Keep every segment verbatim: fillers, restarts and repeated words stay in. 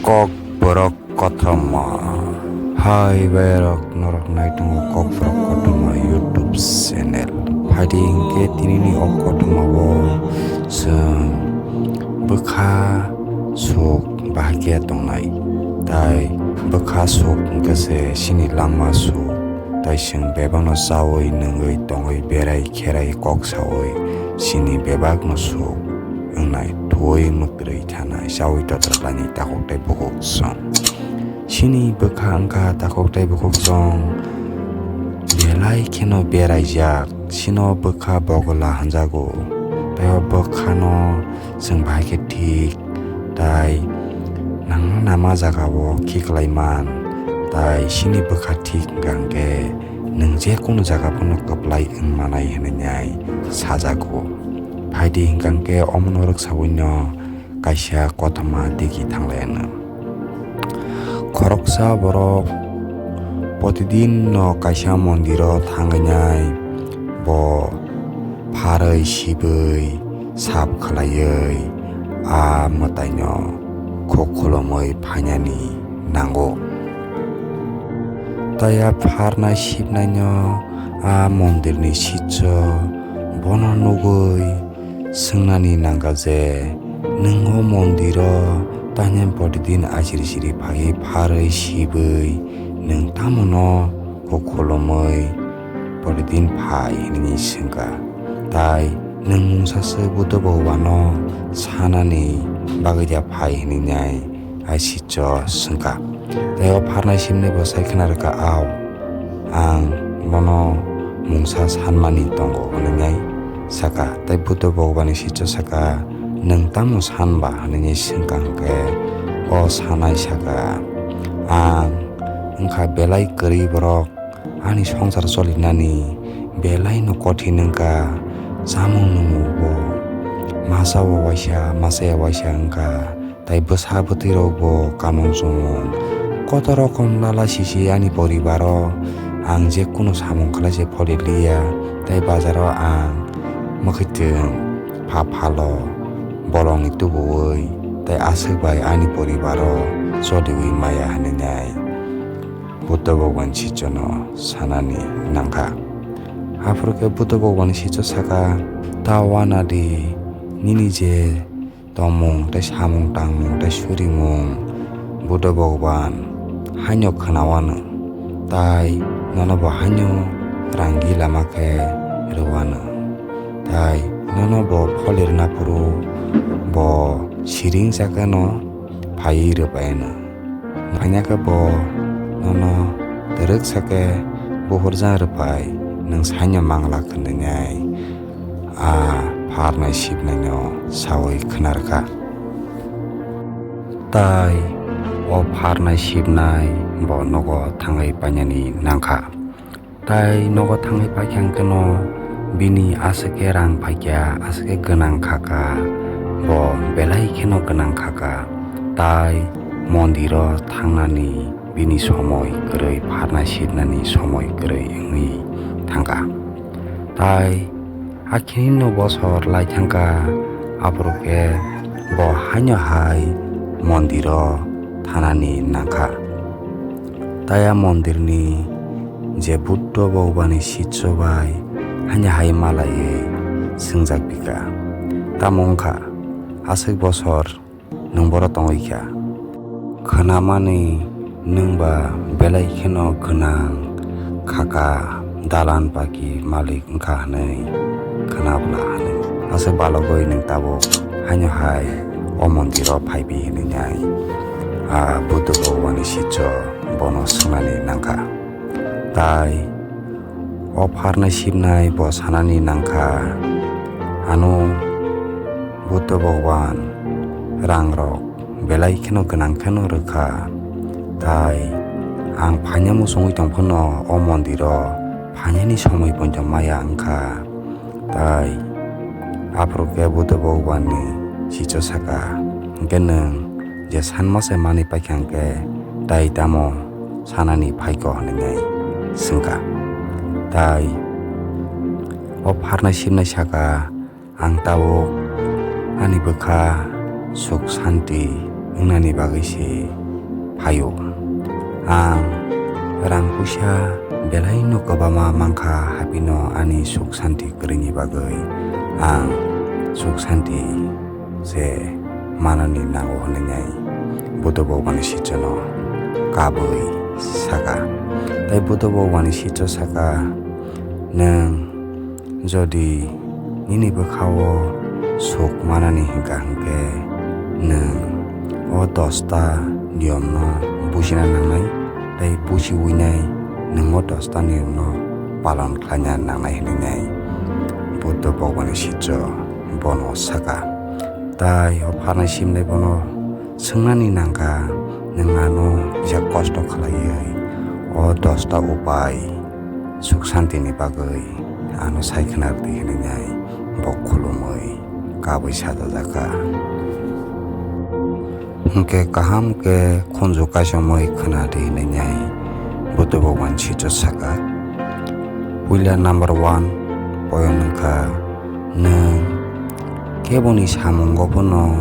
Kokborok kothoma. Hai bayarok, norok naitongo Kokborok kothoma YouTube channel. Phaidi hinkhe tinini o kothoma o chwng bwkha suk bahai khe tongnai. Tai bwkha suk hinkhe se chini langma suk. Tai chwng bebakno chaui nungui tongui berai kherai kok saui chini bebakno suk wngnai, thuui mwkrwi thanai, chaui totra lainai takhuk tei bukhuk chwng. Chini bwkha wngkha takhuk tei bukhuk chwng belai kheno beraijak, chino bwkha bogola hwnjago. Tai o bwkhano chwng bahai khe thik tai nangma nama jagao khiklai man, tai chini bwkha thik hwnkha hwnkhe nwng je kunu jaga phano kwplai wng manai hwnwi nai sajago. Phaidi hwnkha hwnkhe omono rwksaui no kaisa kothoma digi thanglai anw. Khoroksa borok protidin no kaisa mondiro thangwi nai, bo pharwi sibwi sap khlaiwi a mwtaino khuk khulumwi phainani nango. Tai a pharnai sibnaino a mondirni sitso bono nugwi swngnani nangkha je, "Nwng o mondiro tanya protidin aisiri siri phaiwi pharwi sibwi nwng tamono khuk khulumwi protidin phai?" hwnwi swngkha. Tai nwng mungsaswk Buddha Bhagwano sanani bagwi da phai hwnwi nai a sitso swngkha. Tai o pharnai simnai bo sai khna rwkha, "Ao, ang bono mungsa sanmani tongo," hwnwi nai saka. Tai Buddha Bhagwani sitso saka, "Nwng tamo san ba?" hwnwi swngkha hwnkhe o sanai saka, "Ang wngkha belai kwrwi borok, ani songsar cholinani belai no kothin wngkha, chamung nungmungbo masa o waisa, masa ya waisa wngkha, tai bwsa bwtwi rokbo kanmung chumung koto rokom lala sisi ani poribaro, ang je kunu samung khlai se pholi liya, tai bazaro ang mwkhwtwng pha phalo bolongni tubuwi, tai aswk bai ani poribaro choliwi maya," hwnwi nai Buddha Bhagwan sitsono sanani nangkha. Aphuru khe Buddha Bhagwan sitso saka, "Ta uanadi, nini je tongmung tei samung tangmung tei surimung Buddha Bhagwan haino khwnawano, tai nono bo haino ranggi lama khe rwano, tai nono bo pholirna phuru bo siring chakeno phaiwi rwbaino. Phaiya khe bo nono twrwk sa khe buphurjang rwphai, nwng saino manglak," hwnwi nai a pharnai sibnaino saui khna rwkha. Tai o pharnai sibnai bo nogo thangwi painani nangkha. Tai nogo thangwi paikha hwnkhe no bini aswk khe rang phaikha, aswk khe gwnang khaka, bo belai kheno gwnang khaka. Tai mondiro thangnani bini somoi kwrwi, pharnai sibnani somoi kwrwi wngwi thangkha. Tai akhirino bosor lai thangkha, aphuru khe bo haino hai mondiro thanani nangkha. Tai a mondirni je Buddha Bhagwani sitso bai haino hai malaiwi swngjak bikha, "Tamo wngkha, aswk bosor nwng boro tongwi kha? Khwnamani nwng ba belai kheno gwnang khaka, dalan paki malik wngkha," hwnwi khwnabla hwnwi aswk balogwi nwng tabuk haino hai o mondiro phaibi hwnwi nai a Buddha Bhagwani sitso bono swngnani nangkha. Tai o pharnai sibnai bo sanani nangkha, "Ano Buddha Bhagwan rangrok belai kheno gwnang kheno rwkha, tai ang phaina muchungwi tongphano o mondiro phainani somoi poito maya wngkha." Tai aphuru khe Buddha Bhagwanni sitso saka, "Hwnkhe nwng je sanma se manwi paikha hwnkhe tai tamo sanani phaiko?" hwnwi swngkha. Tai o pharnai sibnai saka, "Ang tabuk ani bwkha suk santi wngnani bagwi se phaio. Ang rang puisa belaino kwbangma mankha, haphino ani suk santi kwrwini bagwi ang suk santi se manani nango hwnwi nai Buddha Bhagwani sichono kabui saka. Tai Buddha Bhagwani sicho saka, nwng jodi nini bwkhao suk manani hwnkha hwnkhe, nwng o dosta niyomno bujina nangnai, tai bujiwi nai nwng o dosta niyomno palon khlaina nangnai hwnwi nai Buddha Bhagwani sicho bono saka. Tai o pharnai simnai bono swngnani nangkha, nwng ano kisa kosto khlaiwi o dosta upai suk santini bagwi ano sai khna rwdi hwnwi nai bo khulumwi kabui sajajakha. Hwnkhe kaham khe khunju kaisomwi khna di hwnwi nai Buddha Bhagwan sicho saka. Puila number one point wngkha, nwng keboni samungo phano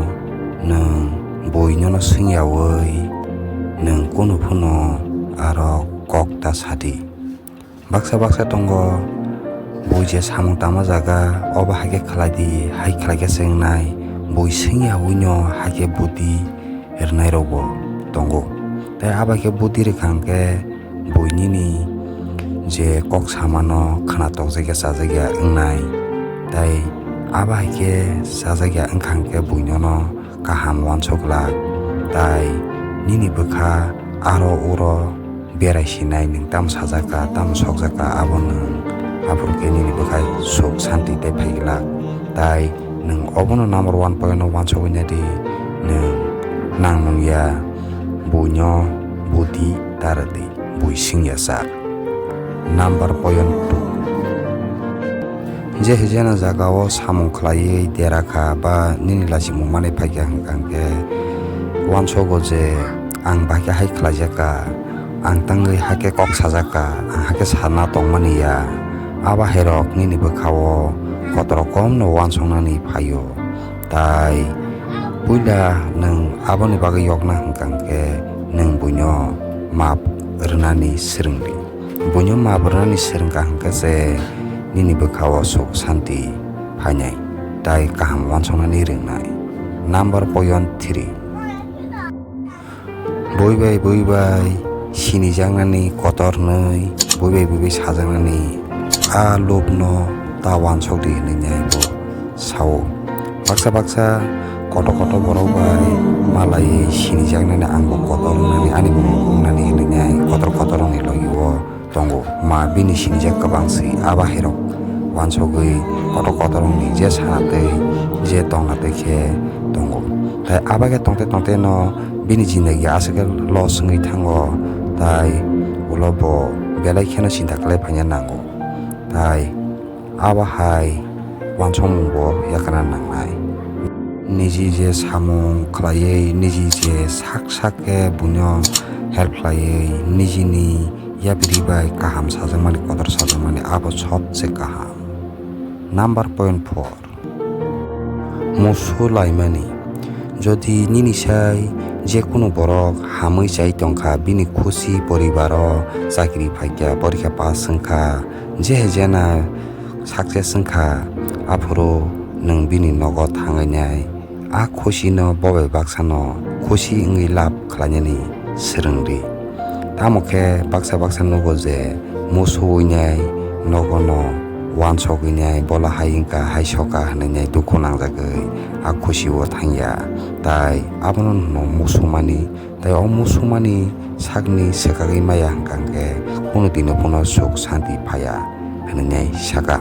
nwng buinono swngyawi nwng kunu phano aro kok ta sadi. Baksa baksa tongo, bui je samung tangma jaga, obo hai khe khlai di, hai khlai khe se wngnai, bui swngya wino hai khe buddhi rwnai rokbo tongo. Tai abo hai khe buddhi rwkha hwnkhe bui nini je kok samano khna tokjakya chajakya wngnai, tai abo hai khe chajakya wngkha hwnkhe bui nono kaham uansuk glak, tai nini bwkha aro uro berai sinai nwng tamo sajak kha, tamo sokjak kha, abo nwng aphuru khe nini bwkhai suk santi tei phai glak. Tai nwng obono number one point no uansugwi nai di, nwng nang nung ya buino budi ta rw di, bui sing ya sak. Number point two. Je hijeno jagao samung khlaiwi dera kha ba nini lachimung manwi phai kha hwnkha hwnkhe uansogo je ang bahai khe hai khlaijak kha, ang tangwi hai khe kok sajak kha, ang hai khe sana tongmani ya. Abo hairok nini bwkhao kotor komno uansuknani phaio. Tai puila nwng aboni bagwi yokna hwnkha hwnkhe nwng buino map rwnani swrwng di. Buino map rwnani swrwng kha hwnkhe se nini bwkhao suk santi phainai, tai kaham uansuknani rwngnai. Number point three. Bui bai bui bai sinijaknani kotor hwnwi, bui bai bui bai sajaknani a lobno ta uansuk di hwnwi nai bo sao. Baksa baksa kotor kotor borok bai malaiwi sinijaknani, ang bo kotor wngnani, ani bo mung wngnani hwnwi nai kotor kotor wngni logi o tongo. Ma bini sinijak kwbang se, abo hairok uansugwi kotor kotor wngni je sana tei je tongna tei khe tongo. Tai abo khe tongte tongte no bini jindagi aswk khe loss wngwi thango, tai ulo bo belai kheno chinta khlai phaina nango. Tai abo hai uansukmung bo yakarna nangnai. Niji je samung khlaiwi, niji je sak sak khe buino help khlaiwi, nijini yapri bai kaham sajakmani, kotor sajakmani, abo sobse kaham. Number point four. Musu laimani. Jodi nini sai je kunu borok hamwi chai tongkha, bini khusi poribaro chakri phaikha, porikha pass wngkha, je hai jena success wngkha, aphuru nwng bini nogo thangwi nai a khusino bo bai baksano khusi wngwi lab khlainani swrwng di. Tamo khe baksa baksa nugo je musu winai nogono uansok winai bola hai wngkha, hai soka hwnwi nai dukhu nangjagwi a khusio thangya. Tai abono hwno musumani. Tai o musumani sakni swkagwi maya hwnkha hwnkhe kunu dino phano suk santi phaiya hwnwi nai saka.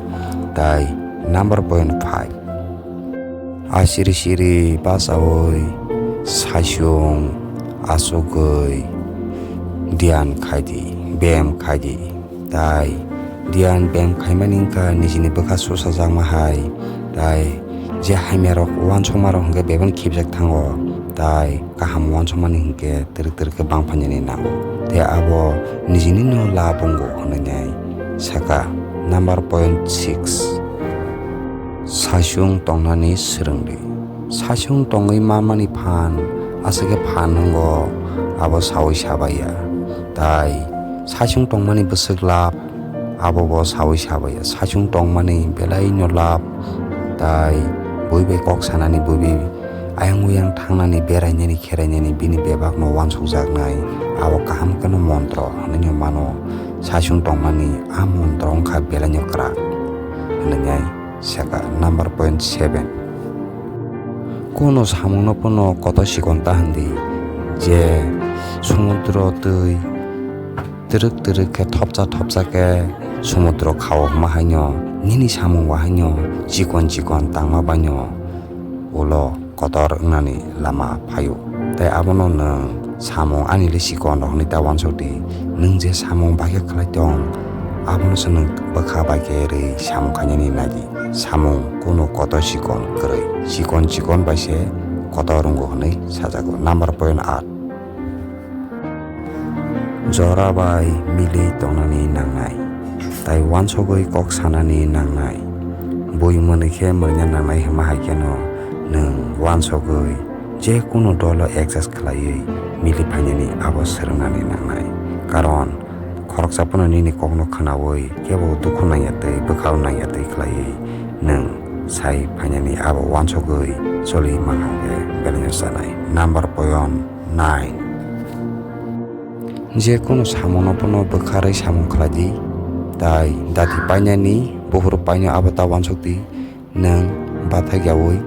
Tai number point five. Asiri siri bachaui saichung achugwi dhyan khaidi, bem khaidi. Tai dhyan bem khaimani wngkha nijini bwkha susajakma hai. Tai je hamyarok uansukmarok hwnkhe bebani khibjak thango. Tai kaham uansukmani hwnkhe twrwk twrwk khe bang phainani nango. Tei abo nijini no lab wngo hwnwi nai saka. Number point six. Saichung tongnani swrwng di. Saichung tongwi manmani phan Aswk khe phan wngo, abo saui sabaiya. Tai saichung tongmani bwswk lab, abo bo saui sabaiya. Saichung tongmani belaino lab, tai bui bai kok sanani, bui bai ayang uyang thangnani, berainani, kherainani bini bebakno uansukjaknai, abo kaham kheno montro hwnwi mano. Saichung tongmani a montro wngkha belaino kwrak hwnwi sakha. Number point seven. Kuno samungno pono kotor sikon ta hwndi, je sumudro twi twrwk twrwk khe, thopsa thopsa khe sumudro khao hwnma haino, nini samung bo haino chikon chikon tangma baino ulo kotor wngnani lama phaio. Tai abono nwng samung ani le sikon rok hwnwi ta uansuk di. Nwng je samung bai khe khlai tong, abono se nwng bwkha bai khe rwi samung khainani nai di. Samung kunu kotor chikon kwrwi, chikon chikon bai se kotor wngo hwnwi sajago. Number point aat. Jora bai milwi tongnani nangnai, tai uansugwi kok sanani nangnai. Bui mwnwi khe mwrwina nangnai hwnma hai kheno nwng uansugwi je kunu dolo adjust khlaiwi milwi phainani abo swrwngnani nangnai. Karon khoroksa phano nini kokno khwnaui kebo dukhu nangya twi, bwkhao nangya twi khlaiwi nwng sai phainani abo uansugwi choli man hwnkhe belaino chanai. Number point nine. Je kunu samungno phano bwkharwi samung khlai di, tai dati painani, buhur paino abo ta uansuk di. Nwng bathakyaui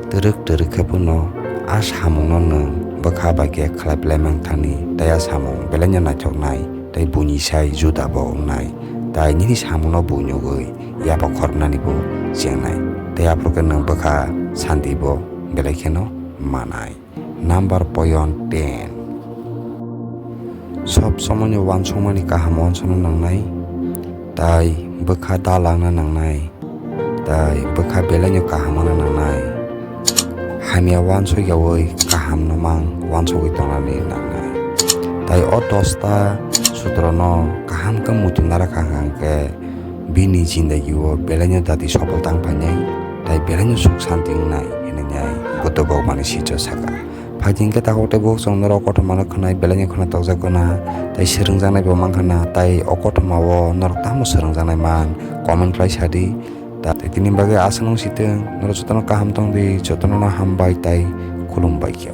twrwk twrwk khe phano a samungno nwng bwkha bai khe khlai plai man thani, tai a samung belaino naithoknai, tai buini sai juda bo wngnai, tai nini samungno bui nugwi yapha khornani bo chengnai, tai aphuru khe nwng bwkha santi bo belai kheno manai. Number point ten. Sob somoino uansukmani kaham uansukna nangnai, tai bwkha da langna nangnai, tai bwkha belaino kaham wngna nangnai. Hamya uansuk yaui kaham no mang uansugwi tongnani nangnai. Tai o dosta sutrono kaham khe muitu narakha hwnkhe bini jindagi o belaino dati sopol tang phainai, tai belaino suk santi wngnai hwnwi Buddha Bhagwani sicho saka. Phaikhe hwnkhe takhuk tei bukhuk chwng norok kothoma no khwnai, belaino khwna tokjak gana, tai swrwngjaknai bo mankha na, tai o kothoma o norok tamo swrwngjaknai man, comment khlai sadi. Ta tei tini bagwi aswk nung sitwng, norok jotono kaham tongdi, jotono no hambai tai khulumbai kha.